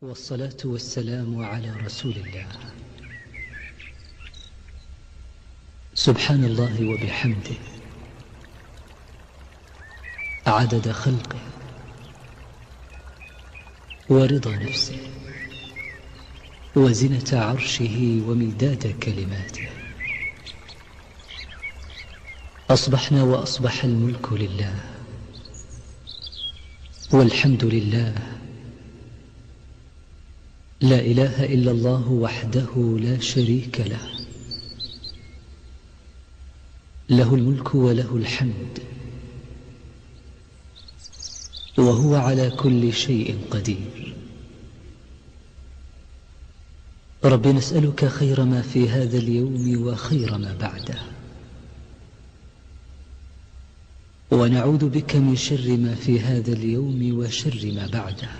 والصلاة والسلام على رسول الله. سبحان الله وبحمده، عدد خلقه ورضا نفسه وزنة عرشه ومداد كلماته. أصبحنا وأصبح الملك لله، والحمد لله، لا إله إلا الله وحده لا شريك له، له الملك وله الحمد، وهو على كل شيء قدير. رب نسألك خير ما في هذا اليوم وخير ما بعده، ونعوذ بك من شر ما في هذا اليوم وشر ما بعده.